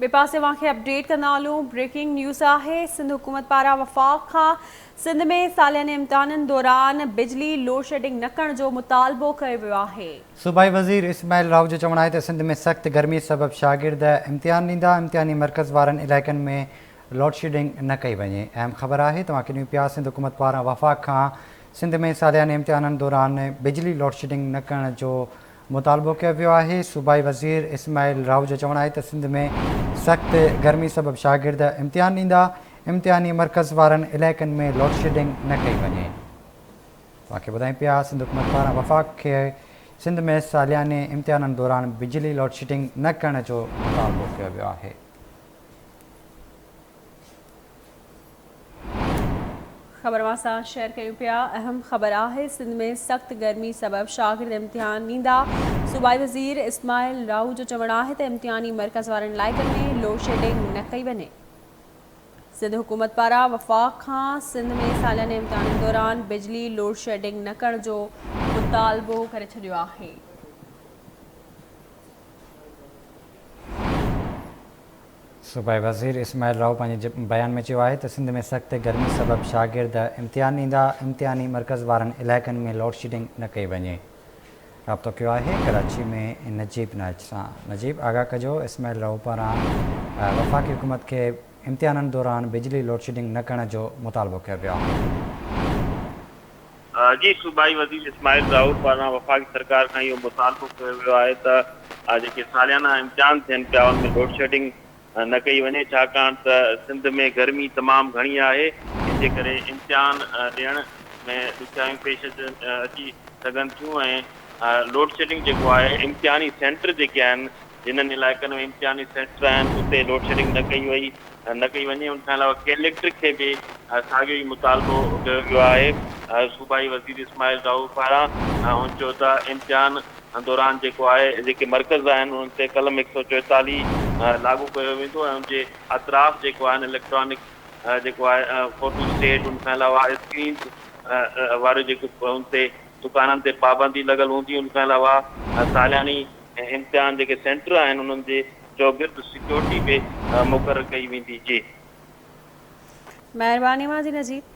ٻئي پاسي اوهان کي اپڊيٽ ڪندا هلون بريڪنگ نيوز آهي سنڌ حڪومت پاران وفاق کان سنڌ ۾ سالياني امتحانن دوران بجلي لوڊشيڊنگ نه ڪرڻ جو مطالبو ڪيو ويو آهي. صوبائي وزير اسماعيل راهو جو چوڻ آهي ته سنڌ ۾ سخت گرمي سبب شاگرد امتحان ڏيندا، امتحاني مرڪز وارن علائقن ۾ لوڊشيڊنگ نه ڪئي وڃي. اهم خبر آهي توهان کي ڏيون پيا سنڌ حڪومت پاران وفاق کان سنڌ ۾ سالياني امتحانن دوران بجلي لوڊشيڊنگ نه ڪرڻ جو مطالبو ڪيو ويو آهي، صوبائي وزير اسماعيل راهو جو چوڻ آهي ته سنڌ ۾ سخت گرمي سبب شاگرد امتحان ڏيندا، امتحاني مرڪز وارن علائقن ۾ لوڊشيڊنگ نه ڪئي وڃي. توهان کي ٻڌايون پيا سنڌ حڪومت پاران وفاق کي سنڌ ۾ سالياني امتحانن دوران بجلي لوڊشيڊنگ نه ڪرڻ جو مطالبو ڪيو ويو آهي. خبر اوهان سان شيئر ڪيون پيا اهم خبر آهي سنڌ ۾ سخت گرمي سبب شاگرد امتحان ڏيندا صوبائي وزير اسماعيل راهو جو چوڻ آهي ته امتحاني مرڪز وارن علائقن ۾ لوڊشيڊنگ نه ڪئي وڃي سنڌ حڪومت پاران وفاق کان سنڌ ۾ سالياني امتحانن دوران بجلي لوڊشيڊنگ نه ڪرڻ جو مطالبو ڪري ڇڏيو آهي. صوبائي وزير اسماعيل راهو پنهنجي بيان ۾ چيو آهي ته سنڌ ۾ سخت گرمي سبب شاگرد امتحان ڏيندا، امتحاني مرڪز وارن علائقن ۾ لوڊشيڊنگ نه ڪئي وڃي. رابطو ڪيو آهي ڪراچي ۾ نجيب نائچ سان. نجيب آگاهه ڪجو اسماعيل راهو پاران وفاقي حڪومت کي امتحانن دوران بجلي لوڊشيڊنگ نه ڪرڻ جو مطالبو ڪيو ويو آهي. جي صوبائي وزير اسماعيل راهو پاران وفاقي سرڪار کان اهو مطالبو ڪيو ويو آهي ته جيڪي ساليانا امتحان ٿين پيا ان ۾ لوڊشيڊنگ نه ڪئي وڃي ڇاڪاڻ ته سنڌ ۾ گرمي تمام گهڻي آهي جنهن جي ڪري امتحان ڏيڻ ۾ ڏکيائيون پيش اچي سگهن ٿيون ۽ لوڊشيڊنگ جيڪو آهي امتحاني سينٽر جيڪي آهن جنھن علائقن ۾ امتحاني سينٽر آھن اتي لوڊشيڊنگ نه ڪئي وئي نه ڪئي وڃي ان کان علاوه ڪيليڪٽر کي به ساڳيو ئي مطالبو ڪيو ويو آھي صوبائي وزير اسماعيل راھو پاران ھن چيو ته امتحان دوران جيڪو آھي جيڪي مرڪز آھن انھن تي قلم ھڪ سئو چوئيتاليھ لاڳو ڪيو ويندو ۽ ان جي اطراف جيڪو آھن اليڪٽرانڪ جيڪو آھي فوٽو اسٽيٽ ان کان علاوه اسڪرينز وارو جيڪو ان تي دڪانن تي پابندي لڳل ھوندي ان کان علاوه سالياني ۽ امتحان جيڪي سينٽر آهن انهن جي چوگرد سيڪيورٽي به مقرر ڪئي ويندي جي. مهرباني اوهان جي نجيب.